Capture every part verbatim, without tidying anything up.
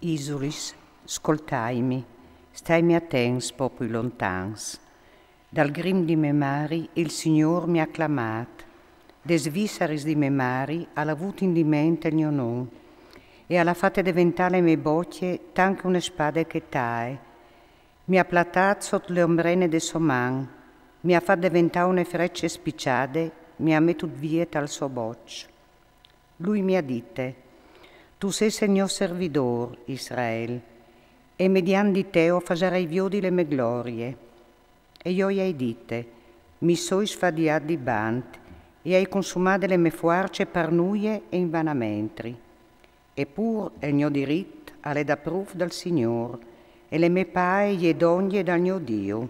Isulis, scoltaimi, staimi atents, popui lontans. Dal grim di me mari il Signôr mi à clamât, des vissaris di me mari al à vût indiment il gno non, e al à fate deventâ le mê bocje tant che une spade che tae. Mi à platât sot le ombrene de sô man, mi à fat deventâ une frece spiçade, mi à metût vie tal so boç. Lui mi à dite: Tu sês il gno servidôr, Israel, e mediant di te o fasarai viodi le mê glorie. E jo i ai dite: Mi soi sfadiât di bant, e ai consumade le mê fuarce par nuie e invanamentri. Epûr il gno dirit al è daprûf dal Signôr, e le mê pae e je dongje dal gno Diu.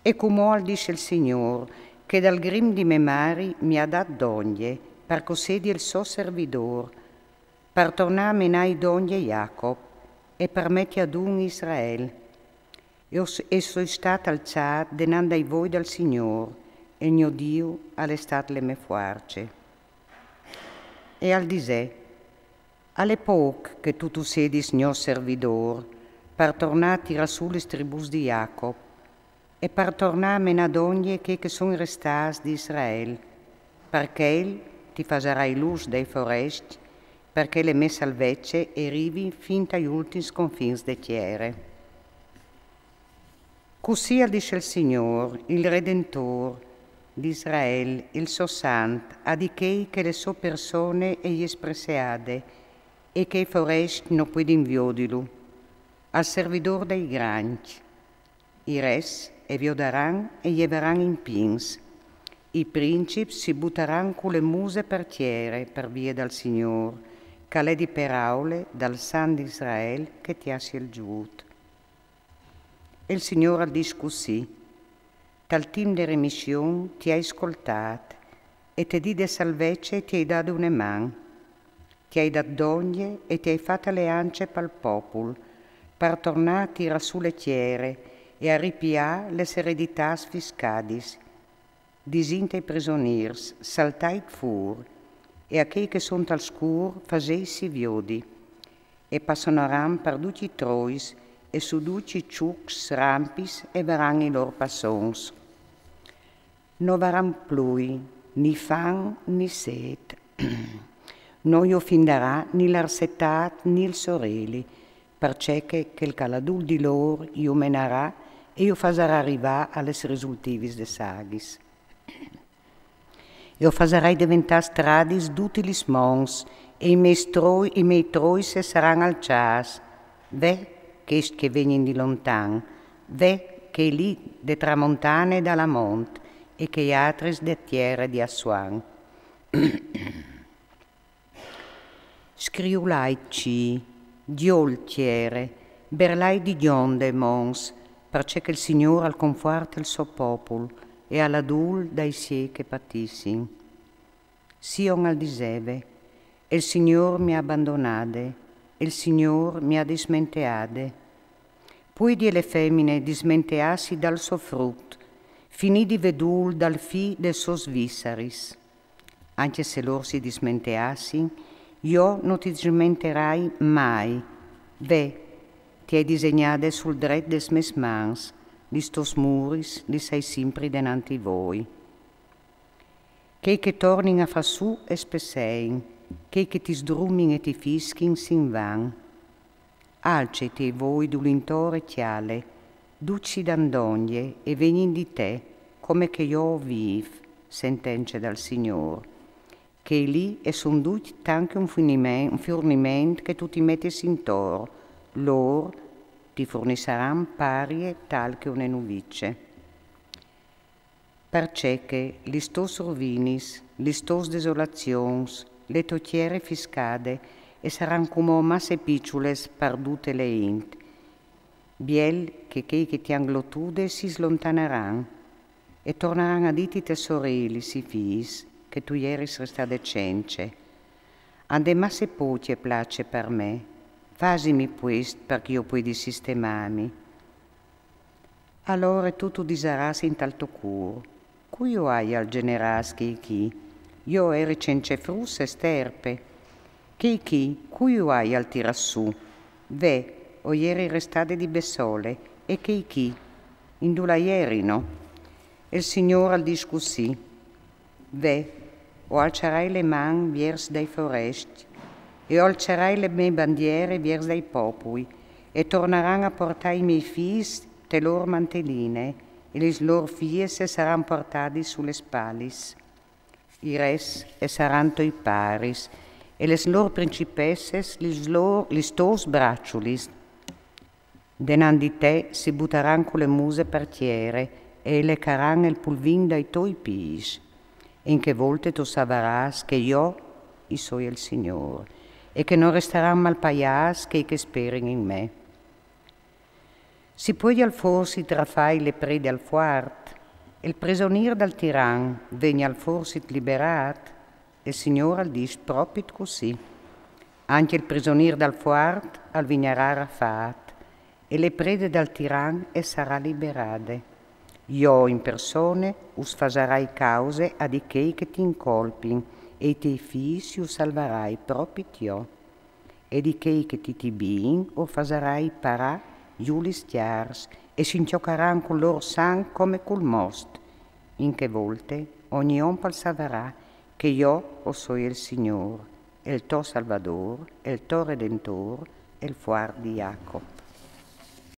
E cumò al dîs il Signôr, che dal grim di me mari mi à dât dongje, par che o sedi il so servidôr, par tornâ a menâi dongje Jacop, e par meti adun Israel. E o s-, e soi stât alçât denant dai voi dal Signôr, e il gno Diu al è stât le mê fuarce. E al disè: Al è pôc che tu tu sedis gno servidôr, par tornâ a tirâ sù lis tribùs di Jacop, e par tornâ a menâ dongje chei che son restâts di Israel, par chel ti fasarai lûs dai forescj, par che le mê salvece e rivi fin tai ultins confins de tiere. Cussì al dîs il Signôr, il Redentôr di Israel, il so Sant, a di chei che le sô persone e je spresseade, e che i forescj no puedin viodilu, al servidôr dai grancj: I res e viodaran e jevaran in pins. I princips si butaran cu le muse par tiere par vie dal Signôr, che al è di peraule dal Sant di Israel che ti à sielzût. E il Signôr al dîs cussì: Tal timp de remission ti ai scoltât, e te dì de salvece ti ai dade une man. Ti ai dât dongje e ti ai fat aleance pal popul, par tornâ a tirâ sù le tiere e a ripiâ les ereditâts fiscadis. Disint ai prisonîrs: Saltait fûr, e a chei che son tal scûr: Fasêtsi viodi. E passonaran par ducj i trois, e su ducj i çucs rampis e varan i lôr passons. No varan plui ni fam ni sêt. No jo findarà ni l'arsetât ni il soreli, parcè che chel che al à dûl di lôr jo menarà e jo fasarà rivâ a les risultivis des aghis. Jo fasarai deventâ stradis dutis lis monts, e i miei troi, i miei trois e saran alçâts. Ve chescj che vegnin di lontan, ve chei li de tramontane e da lamont, e chei altris de tiere di Assuan. Scriulait cîl, gjol tiere, berlait di gjonde monts, parcè che il Signôr al confuarte il so popul e al à dûl dai siei che patissin. Sion al diseve: Il Signôr mi à bandonade, il Signôr mi à dismenteade. Puedi e le femine dismenteâsi dal so frut, finì di vedûl dal fi des sôs vissaris. Ancje se lôr si dismenteassin, jo no ti dismenterai mai. Ve, ti ai disegnade sul dret des mês mans, lis tôs muris lis ai simpri denant i voi. Chei che tornin a fâ sù e spessein, chei che ti sdrumin e ti fischin sin van. Alce i tiei voi dulintor e cjale, ducj si dan dongje e vegnin di te, come che jo o vîf, sentence dal Signôr. Chei li e son ducj tant che un furniment, un furniment che tu ti metis intor, lôr ti furnissaran parie tal che une nuvice. Parcè che lis tôs ruvinis, lis tôs desolazions, le tô tiere fiscade e saran cumò masse piçules par dute le int. Biel che chei che ti àn glotude si slontanaran e tornaran a dîti tes orelis i fîs che tu jeris restade cence. Ande masse pocje place par me, fasimi puest par che jo puedi sistemâmi. Alore tu tu disarâs intal to cûr: Cui ju aial generâts chei chi? Jo o jeri cence fruts e sterpe. Chei chi, cui ju aial tirâts sù? Ve, o jeri restade di bessole, e chei chi? Indulà jerino? E il Signôr al dîs cussì: Ve, o alçarai le man viers dai foresti, e o alçarai le mê bandiere viers dai popui, e tornaran a portâ i miei fîs te lôr manteline, e lis lôr fies e saran portadis su lis spalis. I res e saran toi paris, e lis lôr principesses lis lôr, lis tôs braçulis. Denant di te si butaran cu le muse par tiere, e lecaran il pulvin dai toi pîs. E in chê volte tu savarâs che jo i soi il Signôr, e che no restaran malpaiâts chei che sperin in me. Si puedial forsit rafâi le prede al fuart, e il prisonîr dal tiran vegnial forsit liberât? E il Signôr al dîs propit cussì: Ancje il prisonîr dal fuart al vignarà rafât, e le prede dal tiran e sarà liberade. Jo in persone us fasarai cause a di chei che ti incolpin, e i tiei fîs ju salvarai propit jo. E di chei che ti tibin o fasarai parâ jù lis cjârs, e si incjocaran cul lôr sanc come cul most. In chê volte ogni om al savarà che jo o soi il Signôr, il to Salvadôr, il to Redentôr, il fuart di Jacop.